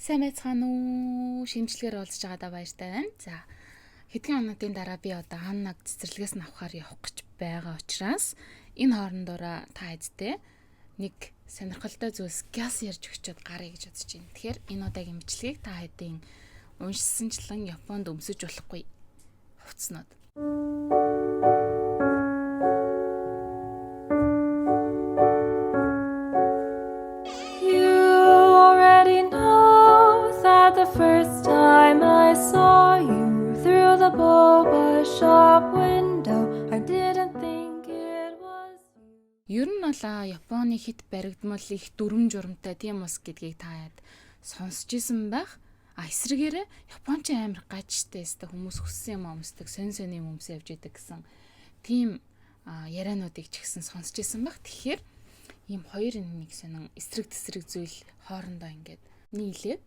Сайн байцгаана уу? Шимжлэгээр уулзж байгаадаа баяртай байна. За, хэдхэн хоногын дараа би одоо Аннаг цэцэрлэгээс нь авахар явах гэж байгаа учраас энэ хоорондоороо та хэдтэй нэг сонирхолтой зүйлс гяс ярьж өгчөөд гаръя гэж бодож байна. Тэгэхээр энэ удаагийн бичлэгийг та хэдийн уншсанчлан Японд өмсөж болохгүй хувцснууд. You already know that the first time I saw you through the boba shop window, I didn't think it was you. Ер нь бол Японы хит баригдмал их дүрм журамтай тийм ус гэдгийг та яд сонсч исэн байх. А эсрэгээрээ Япон ч амар гажтай өстө хүмүүс хүссэн юм өмсдөг, сонь сонь юм өмсөө явж идэг гэсэн тийм яриануудыг ч гэсэн сонсч исэн байх. Тэгэхээр ийм хоёр нэг сонин эсрэг тесрэг зүйл хоорондоо ингээд нийлээд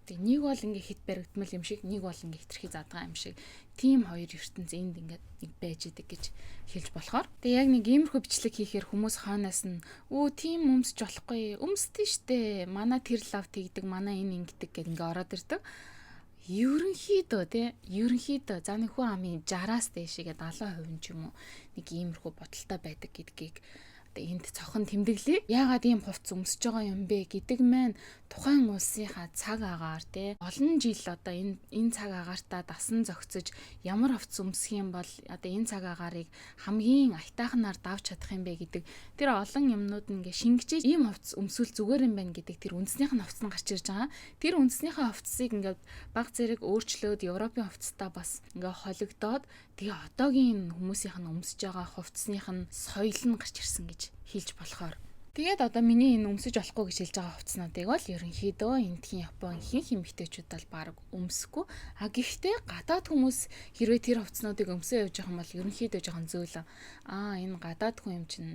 тэг нэг бол ингээ хит баригдмал юм шиг, нэг бол ингээ хитрхи задгаа юм шиг тийм хоёр ертөнц энд ингээд нэг байж идэг гэж хэлж болохоор. Тэг яг нэг иймэрхүү бичлэг хийхээр хүмүүс хойноос нь өө тийм өмсч болохгүй, өмсдөн штэ, манай тэр лав тэгдэг, манай энэ ингэдэг гэд ингээ ороод ирдэг. Ерөнхийдөө тий, ерөнхийдөө за нэг хүн амын 60-аас дээшээгээ 70% ч юм уу нэг иймэрхүү бодолтой байдаг гэдгийг одоо энд цохон тэмдэглэе. Яагаад ийм хувцас өмсөж байгаа юм бэ гэдэг маань тухайн улсынхаа цаг агаар тий олон жил одоо энэ цаг агаартаа дасан зохицож ямар хувцас өмсөх юм бол одоо энэ цаг агаарыг хамгийн аятайханаар давж чадах юм бэ гэдэг тэр олон юмнууд нь ингээ шингэжиж ийм хувцас өмсвөл зүгээр юм байна гэдэг тэр үндснийх нь хувцас нь гарч ирж байгаа. Тэр үндснийхээ хувцсыг ингээ баг зэрэг өөрчлөөд Европын хувцастаа бас ингээ холигдоод тэгээ одоогийн хүмүүсийнх нь өмсөж байгаа хувцсных нь соёл нь гарч ирсэн гэж хэлж болохоор. Тэгээд одоо миний энэ өмсөж болохгүй гэж хэлж байгаа хувцснуудыг бол ерөнхийдөө эндхийн Япон ихэнх эмэгтэйчүүд бол баг өмсөхгүй. А гэхдээ гадаад хүмүүс хэрвээ тэр хувцснуудыг өмсөө явж байгаа юм бол ерөнхийдөө жоохон зөөлөн. Аа энэ гадаад хүн юм чинь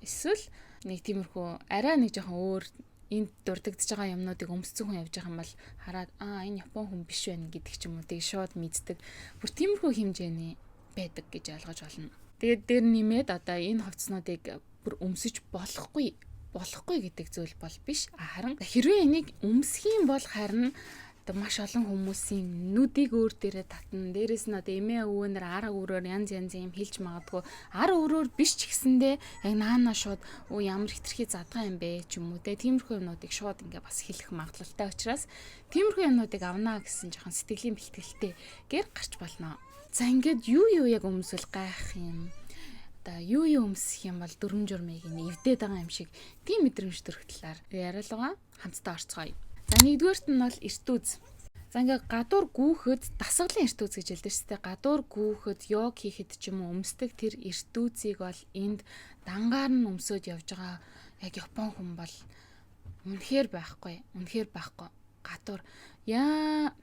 эсвэл нэг тиймэрхүү арай нэг жоохон өөр энд дурддагдж байгаа юмнуудыг өмссөн хүн явж байгаа юм бол хараад аа энэ Япон хүн биш байна гэдэг ч юм уу тийг шууд мэддэг. Бүр тиймэрхүү хэмжээний байдаг гэж ойлгож болно. Тэгээд дээр нэмээд одоо энэ хувцснуудыг бүр өмсөж болохгүй гэдэг зүйл бол биш. Харин хэрвээ энийг өмсөх юм бол харин одоо маш олон хүмүүсийн нүдийг өөр дээрээ татна. Дээрээс нь одоо эмээ өвөөнөр ар өөрөөр янз янз юм хэлж магадгүй. Ар өөрөөр биш ч гэсэндээ яг наана шууд өө ямар хитрхи задгаа юм бэ ч юм уу те. Тиймэрхүү юмнуудыг шууд ингээ бас хэлэх магадлалтай учраас тиймэрхүү юмнуудыг авнаа гэсэн жоохон сэтгэлийн бэлтгэлтэй гэр гарч болно. За ингээд юу яг өмсвөл гайх юм. Одоо юу өмсөх юм бол дүрм журмыг нь эвдээд байгаа юм шиг тийм мэдрэмж төрөх талаар яриалгаа хамтдаа орцгоё. За нэгдүгээрт нь бол эртүүз. За ингээ гадуур гүүхэд дасгалын эртүүз гэж хэлдэг шүү дээ. Гадуур гүүхэд йог хийхэд ч юм уу өмсдөг тэр эртүүзийг бол энд дангаар нь өмсөд явж байгаа яг Япон хүн бол үнэхээр байхгүй. Үнэхээр байхгүй. Гадуур яа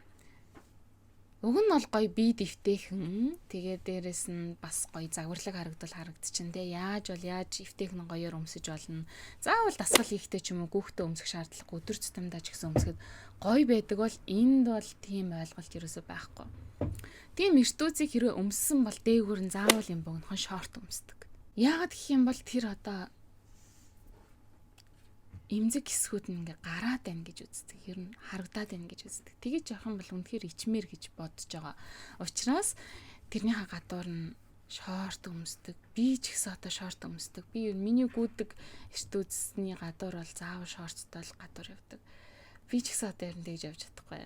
уг нь бол гоё бие дэвтэйхэн. Тэгээ дээрэс нь бас гоё загварлаг харагдвал харагдчихээн те. Яаж бол яаж эвтэйхэн гоёор өмсөж болно. Заавал дасгал хийхдээ ч юм уу гүүхтээ өмсөх шаардлагагүй өдөр тутамдаа ч гэсэн өмсөхөд гоё байдаг бол энд бол тийм ойлголт ерөөсөө байхгүй. Тийм эртүүцийг хэрвээ өмссөн бол дээгүүр нь заавал юм богинохон шорт өмсдөг. Яагаад гэх юм бол тэр одоо эмзэг хэсгүүд нь ингээ гараад байна гэж үздэг. Ер нь харагдаад байна гэж үздэг. Тэгэж явах юм бол үнэхээр ичмээр гэж бодож байгаа. Учираас тэрнийхээ гадуур нь шорт өмсдөг. Би ч гэсэн одоо шорт өмсдөг. Би ер нь миний гүйдэг эртүүцний гадуур бол заавал шорттой л гадуур явдаг. Би ч гэсэн одоо ер нь тэгж явж чадахгүй.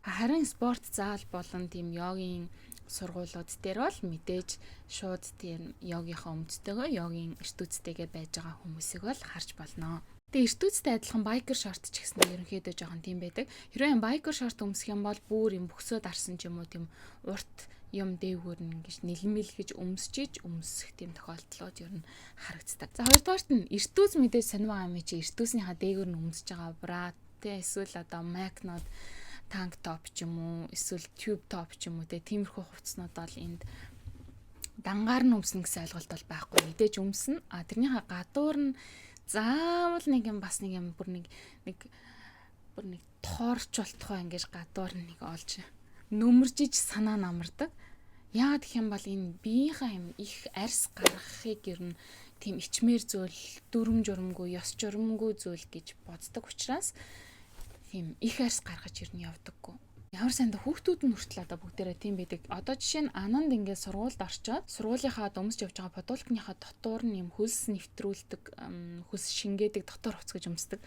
Харин спорт заал болон тийм йогийн сургуулиуд дээр бол мэдээж шууд тийм йогийнхаа өмдтэйгөө йогийн эртүүцтэйгээ байж байгаа хүмүүсийг бол харж болно. Тэгээ эртүүцтэй адилхан байкер шорт ч гэсэн ерөнхийдөө жоохон тийм байдаг. Хэрвээ байкер шорт өмсөх юм бол бүр юм бөксөө дарсан ч юм уу тийм урт юм дээгүүр нь ингэж нэлмэлгэж өмсчиж өмсөх тийм тохиолдлууд ер нь харагддаг. За хоёрдугаарт нь эртүүц мэдээж сонирхол юм чи эртүүснийхаа дээгүүр нь өмсөж байгаа бра тэ эсвэл одоо майкнууд танк топ ч юм уу эсвэл тюб топ ч юм уу тэ тиймэрхүү хувцснууд бол энд дангаар нь өмснө гэсэн ойлголт бол байхгүй. Мэдээж өмснө. А тэрнийхээ гадуур нь заавал нэг юм бас нэг юм бүр нэг бүр нэг тоорч болтгоо ингэж гадуур нэг олж нөмөржиж санаа намардаг. Яагаад гэх юм бол энэ биеийнхаа юм их арьс гаргахыг ер нь тийм ичмэр зүйл, дүрм журмгүй, ёс журмгүй зүйл гэж боддог учраас Тийм их арьс гаргаж ер нь явдаггүй. Ямар санда хүүхдүүд нь хүртэл одоо бүгдээрээ тийм байдаг. Одоо жишээ нь Ананд ингээд сургуульд орчоод сургуулийнхаа өмсч явж байгаа подолкныхаа дотуур нь юм хөлс нэвтрүүлдэг, хөлс шингээдэг дотор хувцас гэж өмсдөг.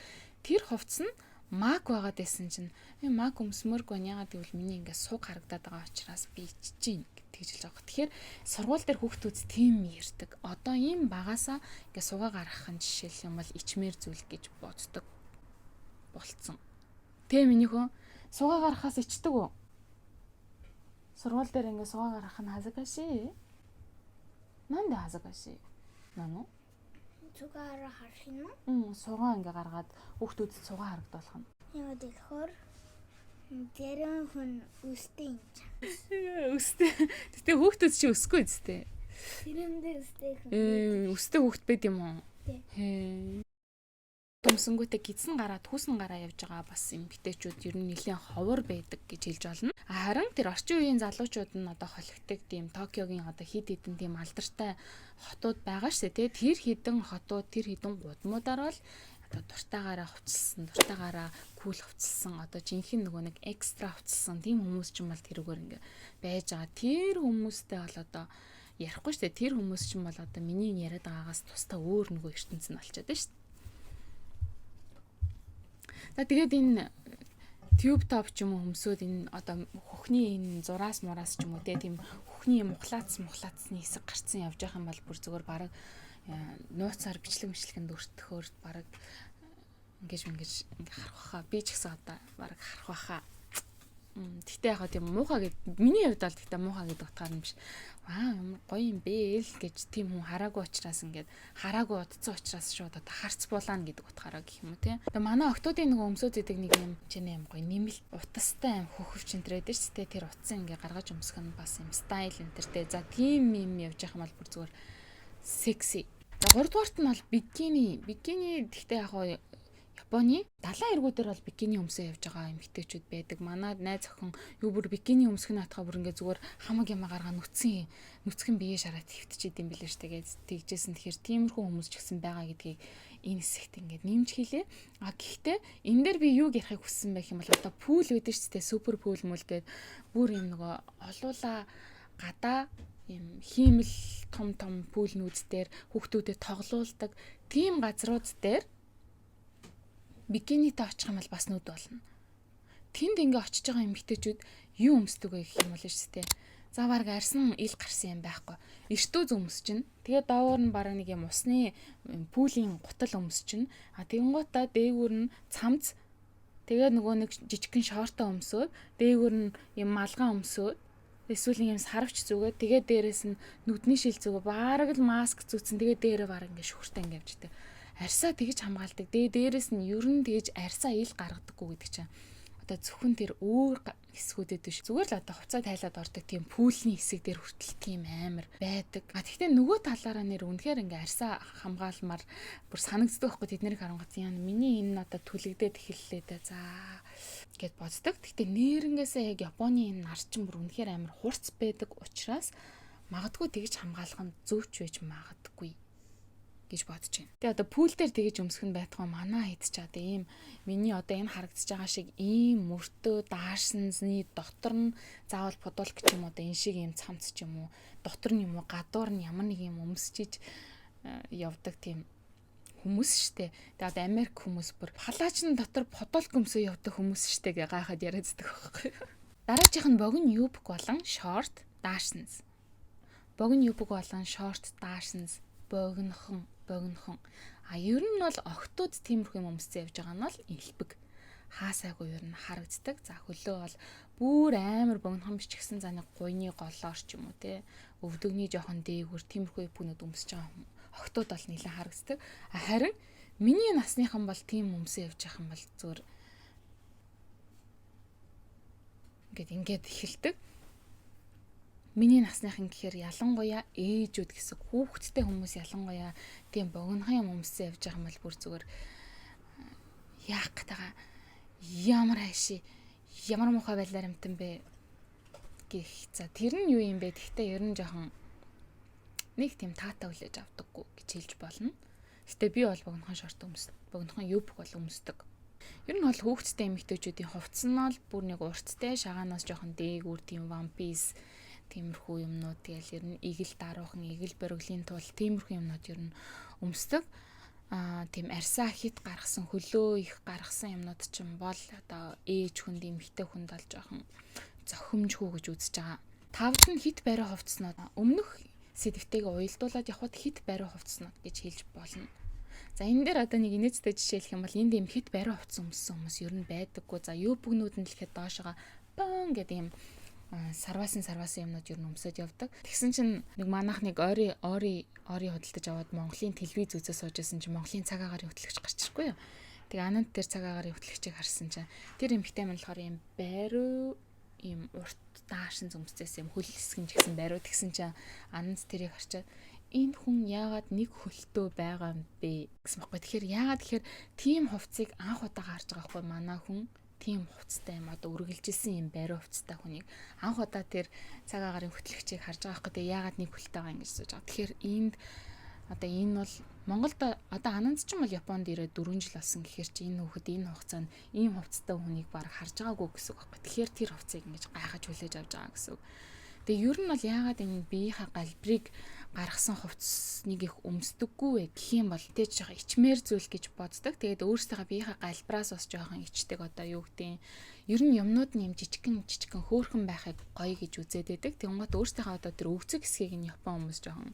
Тэр хувцас нь мак байгаад байсан чинь мак өмсмөргүй байна. Ягаад гэвэл миний ингээд суг харагдаад байгаа учраас би ичж гин гэж хэлж байгаа. Тэгэхээр сургууль дээр хүүхдүүд тийм ярьдаг. Одоо ийм багасаа ингээд сугаа гаргах нь жишээлх юм бол ичмэр зүйл гэж боддог болцсон. Тэ миний хөө сугаа гаргахаас ичдэг үү? Сургууль дээр ингээд сугаа гаргах нь хазагаши. Нанд хазагаши. Нано? Сугаараа харах юм уу? Сугаа ингээ гаргаад хүүхдүүдэд сугаа харагдуулах нь. Яагаад гэхээр зарим хүн өстэй юм чам. Өстэй. Гэтэ хүүхдүүд чи өсөхгүй үстэй. Тэрэндээ өстэй хүн. Өстэй хүүхд байд юм уу? Тий. Хээ. Төмсөнгүүтээ гидсэн гараа түүсэн гараа явж байгаа бас эмгтээчүүд ер нь нэлээд ховор байдаг гэж хэлж болно. Харин тэр орчин үеийн залуучууд нь одоо холигтдаг тийм Токиогийн одоо хид хідэн тийм алдартай хотууд байгаа шүү дээ. Тэр хідэн хотууд, тэр хідэн гудмуудаар бол одоо дуртайгаараа хувцалсан, дуртайгаараа кул хувцалсан, одоо жинхэнэ нөгөө нэг экстра хувцалсан тийм хүмүүс ч юм бол тэрүүгээр ингээ байж байгаа. Тэр хүмүүстэй бол одоо ярихгүй шүү дээ. Тэр хүмүүс ч юм бол одоо миний яриад байгаагаас тусдаа өөр нөгөө ертөнц нь болчиход байна шүү дээ. За тэгээд энэ tube top ч юм уу өмсөөд энэ одоо хөхний энэ зураас мураас ч юм уу те тийм хөхний юм ухлаац мухлаацны хэсэг гарцсан явж байгаа юм бол бүр зүгээр бараг нууцаар бичлэг мичлэгэнд өртөхөөр бараг ингэж ингэж ингээ харах баха. Би ч гэсэн одоо бараг харах баха. Тэгтээ яг тийм муухай гэд миний хувьд бол тэгтээ муухай гэдэг утгаар нь биш. Аа ямар гоё юм бэ л гэж тийм хүн хараагүй учраас ингээд хараагүй удцсан учраас шууд одоо харц буулаана гэдэг утгаараа гэх юм уу те. Тэгээ манай октоодын нөгөө өмсөөд идэг нэг юм чинь юм гоё нэмэлт утастай юм хөхөвч энэ төр байдаг шүү дээ. Тэр утсан ингээ гаргаж өмсөх нь бас юм style энэ төр те. За тийм юм явж явах юм бол бүр зүгээр секси. За 3 дугаарт нь бол бикини. Бикини тэгтээ яг Японы далайн эргүүдээр бол бикини өмсөө явж байгаа эмэгтэйчүүд байдаг. Манай найз охин юу бүр бикини өмсөх нь атгаа бүр ингээ зүгээр хамаг юма гаргаа нүцгэн нүцгэн бие шараад хөвтчихэд юм билээ штэ гэж тэгжсэн. Тэгэхээр тиймэрхүү хүмүүс ч гэсэн байгаа гэдгийг энэ хэсэгт ингээд нэмж хэлээ. А гэхдээ энэ дээр би юу ярихыг хүссэн байх юм бол одоо pool байдаг шүү дээ. Super pool мүл гээд бүр юм нөгөө олуула гадаа юм хиймэл том том pool нүүд дээр хүүхдүүдэд тоглуулдаг тийм газрууд дээр бикинитэй очих юм бол бас нүд болно. Тэнд ингээ очиж байгаа эмэгтэйчүүд юу өмсдөг вэ гэх юм бол шүү дээ. За баг арьсан ил гарсан юм байхгүй. Эртөө өмсөж чинь. Тэгээ доогоор нь баг нэг юм усны pool ийн гутал өмсөж чинь. А тэгэнгуутаа дээгүүр нь цамц тэгээ нөгөө нэг жижигхэн шортоо өмсөөд дээгүүр нь юм малгай өмсөөд эсвэл юм сарвч зүгээд тэгээ дээрэс нь нүдний шил зүгээ бараг л маск зүүцэн тэгээ дээрээ бараг ингээ шүхэртэй ингээ явждаг. Арьсаа тэгж хамгаалдаг. Тэгээ дээрэс нь ер нь тэгж арьсаа ил гаргадаггүй гэдэг чинь одоо зөвхөн тэр өөр хэсгүүдэд биш. Зүгээр л одоо хувцас тайлаад ордог тийм pool ний хэсэг дээр хүртэл тийм амар байдаг. А тэгтээ нөгөө талаараа нэр үнэхээр ингээ арьсаа хамгаалмаар бүр санагддаг байхгүй тэднийг харангуут яа миний энэ одоо түлэгдээд эхэллээ дээ. За гэд боддог. Тэгтээ нэрнгээсээ яг Японы энэ нар чинь бүр үнэхээр амар хурц байдаг учраас магадгүй тэгж хамгаалах нь зөвч байж магадгүй гэж бодож байна. Тэгээ одоо pool дээр тэгэж өмсөх нь байтугай манай хэд ч одоо ийм миний одоо энэ харагдаж байгаа шиг ийм мөртөө даашинзны дотор нь заавал футболк ч юм уу одоо энэ шиг ийм цамц ч юм уу дотор нь юм уу гадуур нь ямар нэг юм өмсчиж явдаг тийм хүмүүс штэ. Тэгээ одоо Америк хүмүүс бүр палаач нь дотор футболк өмсөө явдаг хүмүүс штэ гэ гайхаад яриад здэг байхгүй. Дараачих нь богино юбк болон шорт даашинз. Богино юбк болон шорт даашинз богинохон богинохон. А ер нь бол октод тиймэрхүү юм өмссөн явж байгаа нь бол элбэг. Хаасайгүй ер нь харагддаг. За хөлөө бол бүр амар богинохон биш ч гэсэн за нэг гуйны голоор ч юм уу те өвдөгний жоохон дээгүр тиймэрхүү юбкнууд өмсөж байгаа октод бол нэлээд харагддаг. А харин миний насныхан бол тийм өмсөө явж байгаа юм бол зүгээр ингээд ингээд эхэлдэг. Миний насныхан гэхээр ялангуяа ээжүүд гэсэн хүүхэдтэй хүмүүс ялангуяа тийм богинохон юм өмссөн явж байгаа юм бол бүр зүгээр яах гээд ямар хайши ямар муухай байдлаар юмтан бэ гэх. За тэр нь юу юм бэ? Тэгтээ ер нь жоохон нэг тийм таатай хүлээж авдаггүй гэж хэлж болно. Гэтэ би бол богинохон шорт өмс богинохон юбк бол өмсдөг. Ер нь бол хүүхэдтэй эмэгтэйчүүдийн хувцас нь бол бүр нэг урттай, шагаанаас жоохон дээгүүр тийм one piece тиймэрхүү юмнууд, тэгэл ер нь игэл даруухан, игэл бориглын тул тиймэрхүү юмнууд ер нь өмсдөг. Тийм арьсаа хит гаргасан, хөлөө их гаргасан юмнууд чинь бол одоо ээж хүнд, эмэгтэй хүнд бол жоохон зохимжгүй гэж үзэж байгаа. Тавд нь хит бариу хувцснууд. Өмнөх сэдвтэйгээ уялдуулаад явхад хит бариу хувцснууд гэж хэлж болно. За, энэ дээр одоо нэг инээдтэй жишээлх юм бол энд ийм хит бариу хувцас өмссөн хүмүүс ер нь байдаггүй. За, юбкнууд нь л ихэд доошогоо пан гэдэг ийм сарвасын сарвасын юмнууд ер нь өмсөд явдаг. Тэгсэн чинь нэг манайх нэг ори ори ори худалдаж аваад Монголын телевиз үзээ сууж байсан чинь Монголын цаг агаарын хөтлөгч гарч ирэхгүй юу. Тэгээ ананд тэр цаг агаарын хөтлөгчийг харсан чинь тэр эмэгтэй маань болохоор ийм бариу, ийм урт даашин зүмсцээс юм, хөл хэсгэн ч гэсэн бариу. Тэгсэн чинь ананд тэрийг харчаад энэ хүн яагаад нэг хөлтөө байгаа юм бэ гэсэн баггүй. Тэгэхээр яагаад тэгэхээр тийм хувцсыг анх удаа харж байгаа байхгүй, манай хүн тийм хувцастай юм, одоо үргэлжилсэн юм бариу хувцастай хүнийг анх удаа тэр цаг агаарын хөтлөгчийг харж байгаа байхгүй. Тэгээ яагаад нэг хөлтэй байгаа юм гэж сууж байгаа. Тэгэхээр энд одоо энэ бол Монголд одоо ананд ч юм бол Японд ирээд 4 жил болсон гэхээр чи энэ хүүхэд энэ хугацаанд ийм хувцастай хүнийг баг харж байгаагүй гэсэн үг байхгүй. Тэгэхээр тэр хувцсыг ингэж гайхаж хүлээж авч байгаа гэсэн үг. Тэгээ ер нь бол яагаад энэ биеийнхаа галбирыг гаргасан хувцсныг их өмсдөггүй вэ гэх юм бол тэ жоохон ичмээр зүйл гэж боддог. Тэгээд өөрсдийнхээ биеийнхаа галбираас бас жоохон ичдэг, одоо юу гэдэг, ер нь юмнууд нь юм жижигхэн жижигхэн хөөрхөн байхыг гоё гэж үзээд байдаг. Тэнгуут өөрсдийнхээ одоо тэр өвцөг хэсгийг нь Япон хүмүүс жоохон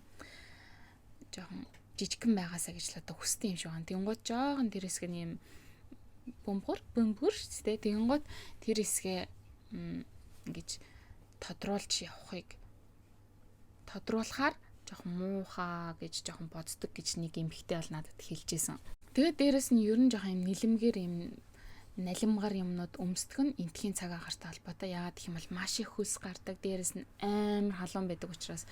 жоохон жижигхэн байгаасаа гэж л одоо хүсдэг юм шиг байна. Тэнгуут жоохон тэр хэсэг нь юм бөмбөр бөмбөр шүү дээ. Тэнгуут тэр хэсгээ ингэж тодруулж явахыг, тодруулахаар жоохон муухаа гэж жоохон боддог гэж нэг эмэгтэй бол надад хэлжсэн. Тэгээд дээрэс нь ер нь жоохон юм нэлэмгээр, юм налимгар юмнууд өмсдөх нь энтхийн цаг агаартай холбоотой. Яагаад гэх юм бол маш их хөлс гардаг. Дээрэс нь амар халуун байдаг учраас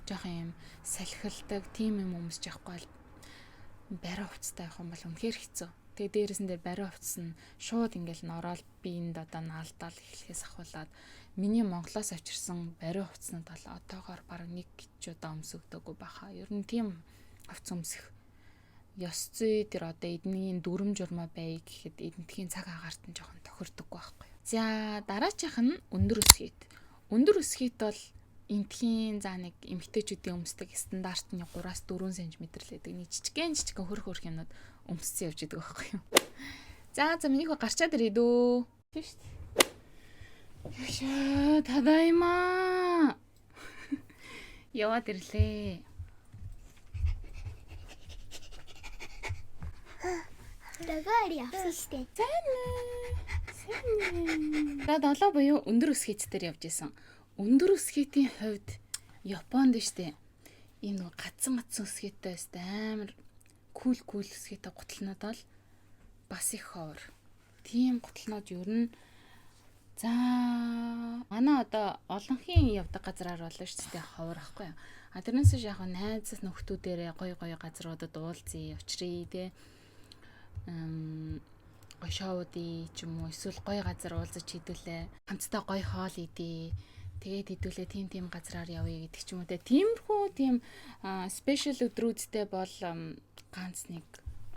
жоохон юм салхилдаг, тийм юм өмсөж явахгүй бол бариу хувцастай явах юм бол үнэхээр хэцүү. Тэгээ дээрэс нь дээр бариу хувцас нь шууд ингээл нороод биеинд одоо наалдаал эхлэхээс ахуулаад миний Монголоос авчирсан бариу хувцснууд бол одоогоор бараг нэг ч удаа өмсөгдөөгүй баха. Ер нь тийм хувцас өмсөх ёс зүй тэр одоо эдний дүрм журмаа бай гэхэд эднтхийн цаг агаарт нь жоохон тохирдоггүй байхгүй. За, дараачих нь өндөр өсгийт. Өндөр өсгийт бол энтхийн за нэг эмэгтэйчүүдийн өмсдөг стандартны 3-аас 4 см л байдаг. Нэг жижигэн жижигэн хөрх хөрх юмнууд өмссөн явж идэг байхгүй юу. За за, миний хөө гарчаад ирээ дөө. Тийм шүү дээ. Яшаа, ただいま. Яваад ирлээ. Дагаар явсан шүү дээ. Сайн ээ. Сайн ээ. За, долоо буюу өндөр өсгийт дээр явж исэн. Өндөр өсгийтийн хувьд Японд штэ ийм нэг гацсан гацсан өсгийтэй өстэй амар cool cool өсгийтэй гутлнууд бол бас их ховор. Тийм гутлнууд ер нь за манай одоо олонхын явдаг газраар болно шүү дээ, ховор ахгүй юу. А тэрнээс биш яг найз нөхдүүдээрээ гоё гоё газруудад уулзъя, учрыг те гоё шоудыг ч юм уу, эсвэл гоё газар уулзаж хэдүүлээ. Хамтдаа гоё хоол идье. Тэгээд хэдүүлээ тийм тийм газраар явъя гэдэг ч юм уу те. Тиймэрхүү тийм special өдрүүдтэй бол ганц нэг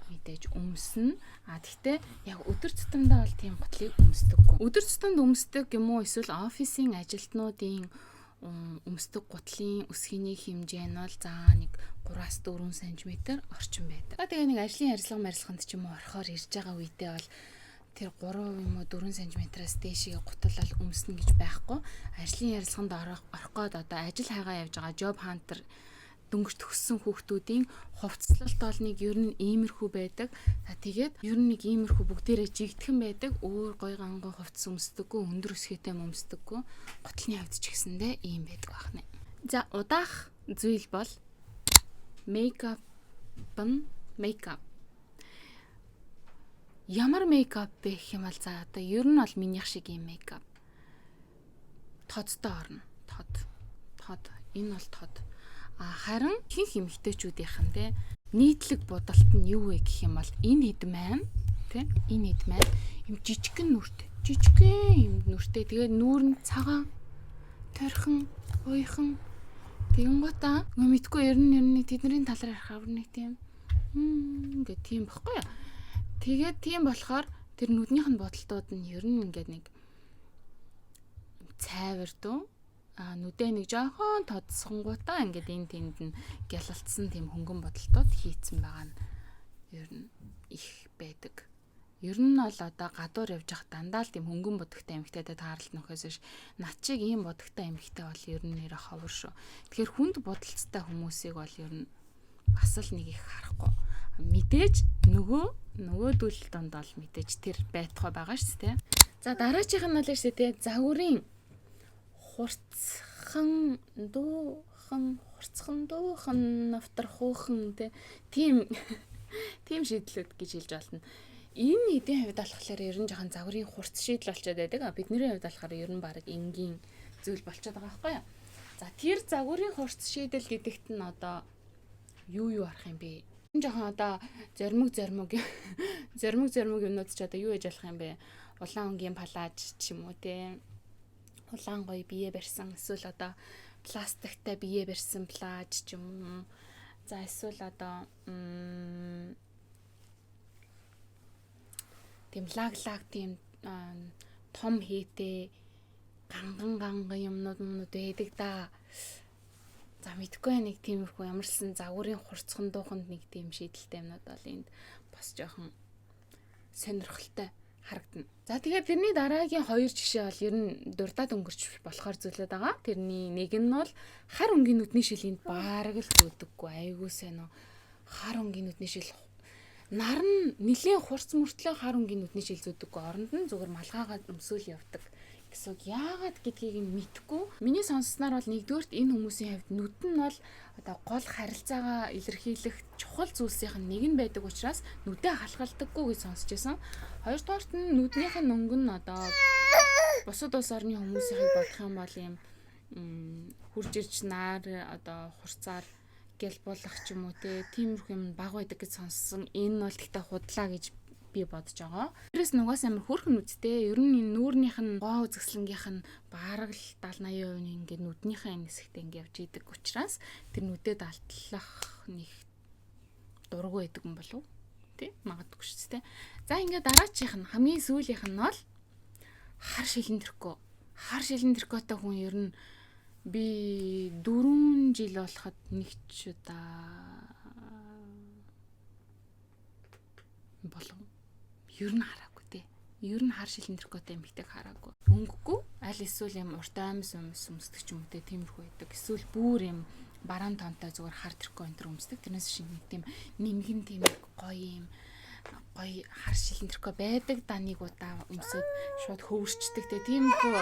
мэдээж өмснө. А тэгтээ яг өдөр тутамдаа бол тийм гутлыг өмсдөггүй. Өдөр тутамд өмсдөг юм уу, эсвэл офисын ажилтнуудын өмсдөг гутлын өсгийний хэмжээ нь бол за нэг 3-аас 4 см орчим байдаг. Тэгээ нэг ажлын ярилцлага марилцлаганд ч юм уу орохоор ирж байгаа үедээ бол тэр 3 юм уу 4 см-аас дээшээ гутал өмснө гэж байхгүй. Ажлын ярилцлаганд орох гээд одоо ажил хайгаа явж байгаа job hunter, дөнгөж төгссөн хүүхдүүдийн хувцаслалт бол нэг ер нь иймэрхүү байдаг. За, тэгээд ер нь нэг иймэрхүү бүгдээрээ жигдхэн байдаг. Өөр гой гангуй хувцас өмсдөггүй, өндөр өсгийтэй өмсдөггүй. Гутлын хувьд ч гэсэндээ ийм байдаг байна. За, удаах зүйл бол makeup нь, makeup. Ямар makeup бэ гэх юм бол за одоо ер нь бол минийх шиг ийм makeup. Тодтой орно. Тод. Тод. Энэ бол тод. А харин ихэнх эмэгтэйчүүдийнх нь те нийтлэг будалт нь юу вэ гэх юм бол энэ хэд маань те энэ хэд маань юм жижигхэн нүртэй. Жижигхэн юм нүртэй. Тэгээд нүүр нь цагаан, торхон, уяхан. Тэгэнгуутаа мэдгүй ер нь ер нь тэдний талаар ярих нэг тийм гэх тийм баггүй юу. Тэгээд тийм болохоор Тэр нүднийх нь бодолтууд нь ер нь ингээд нэг цайвар дөө нүдээ нэг жоохон тодсонгуудаа ингээд энэ тэнд нь гялалтсан тийм хөнгөн бодолтууд хийцэн байгаа нь ер нь их байдаг. Ер нь бол одоо гадуур явж явах дандаа л тийм хөнгөн бодогтой эмэгтэйтэй тааралт нөхөөс биш над чиг ийм бодогтой эмэгтэй бол ер нь нэр ховор шүү. Тэгэхээр хүнд бодолцтой хүмүүсийг бол ер нь бас л нэг их харахгүй. Мэдээж нөгөөдөл донд бол мэдээж тэр байтугай байгаа шүү дээ. За дараачих нь бол шүү дээ загварын хурцхан дуухан хурцхан дуухан навтар хуухан тийм тийм шийдлүүд гэж хэлж болно. Энэ эдийн хувьд болохоор ер нь жоохон загварын хурц шийдэл болчиход байдаг. А бидний хувьд болохоор ер нь баг энгийн зүйл болчиход байгаа байхгүй юу? За тэр загварын хурц шийдэл гэдэгт нь одоо юу арах юм бэ? Энэ жоохон одоо зоримог зоримог юмнууд ч одоо юу яж болох юм бэ? Улаан өнгийн палаж ч юм уу те. Улаан гоё бие барьсан эсвэл одоо пластиктай бие барьсан плаж ч юм уу. За эсвэл одоо тийм лаг тийм том хийтэй ганган юмнууд байдаг да. За мэдгүй нэг тиймэрхүү ямарсан загварын хурцхан дууханд нэг тийм шийдэлтэй юмнууд бол энд бас жоохон сонирхолтой харагдана. За тэгэхээр тэрний дараагийн хоёр жишээ бол ер нь дурдаад өнгөрч болохоор зүйлүүд байгаа. Тэрний нэг нь бол хар өнгийн нүдний шил энд бараг л зүүдэггүй. Айгуу сайн уу. Хар өнгийн нүдний шил нар нь нэлийн хурц мөртлөө хар өнгийн нүдний шил зүүдэггүй. Оронд нь зүгээр малгайгаа өмсөөл явдаг гэсэн үг. Яагаад гэдгийг нь мэдэхгүй. Миний сонссноор бол нэгдүгээрт энэ хүмүүсийн хувьд нүд нь бол одоо гол харилцаагаа илэрхийлэх чухал зүйлсийнх нь нэг нь байдаг учраас нүдээ халахалдаггүй гэж сонсч байсан. Хоёрдугаарт нь нүднийх нь өнгө нь одоо бусад улс орны хүмүүсийнхийг бодох юм бол ийм хурж ирж нар одоо хурцаар гялбуулах ч юм уу те тиймэрхүү юм баг байдаг гэж сонссон. Энэ нь бол гэхдээ худлаа гэж би бодож байгаа. Тэрээс нугаас амар хөөрхөн нүдтэй. Ер нь энэ нүүрнийх нь гоо үзэсгэлэнгийнх нь бараг л 70 80% нь ингээд нүднийхээ энэ хэсэгтээ ингээд явж идэг учраас тэр нүдэд алтлах нэг дургу байдаг юм болов уу? Тэ? Магадгүй шүү дээ. За ингээд дараачих нь хамгийн сүүлийнх нь бол хар шилэн тэрхүү. Хар шилэн тэрхүүтэй хүн ер нь би 4 жил болоход нэг ч удаа болов. Ер нь хараагүй те. Ер нь хар шилэн тэрхүүтэй эмэгтэйг хараагүй. Өнгөгүй аль эсвэл юм урт аймс өмсдөг ч юм уу те тиймэрхүү байдаг. Эсвэл бүр юм бараан тонтой зүгээр хар тэрхүү энэ төр өмсдөг. Тэрнээс шиг нэг тийм нэмгэн тийм гоё юм гоё хар шилэн тэрхүү байдаг да нэг удаа өмсөд шууд хөвөрчдөг те. Тиймэрхүү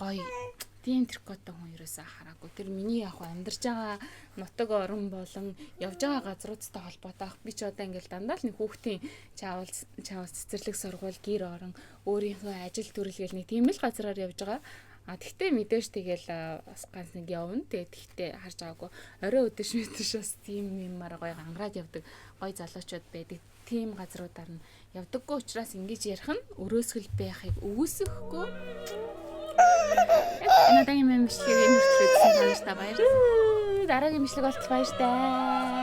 гоё тийм тэрхүүтэй хүн ерөөсөө хараагүй. Тэр миний яг амьдарч байгаа нутаг орон болон явж байгаа газруудтай холбоотой. Би ч одоо ингээл дандаа л нэг хүүхдийн чаавал цэцэрлэг сургууль, гэр орон, өөрийнхөө ажил төрөл гэл нэг тийм л газраар явж байгаа. А тэгтээ мэдээж тэгэл бас ганц нэг явна. Тэгээд тэгтээ харж байгаагүй. Орой өдөш мэдеш бас тийм юмар гоё гангараад явдаг гоё залуучууд байдаг. Тийм газруудаар нь явдаггүй учраас ингэж ярих нь өрөөсгөл байхыг үгүйсэхгүй. Энэ удаагийн бичлэгийг энэ хүртэл үзсэн та нартай баярлалаа. Дараагийн бичлэг болтол баяртай.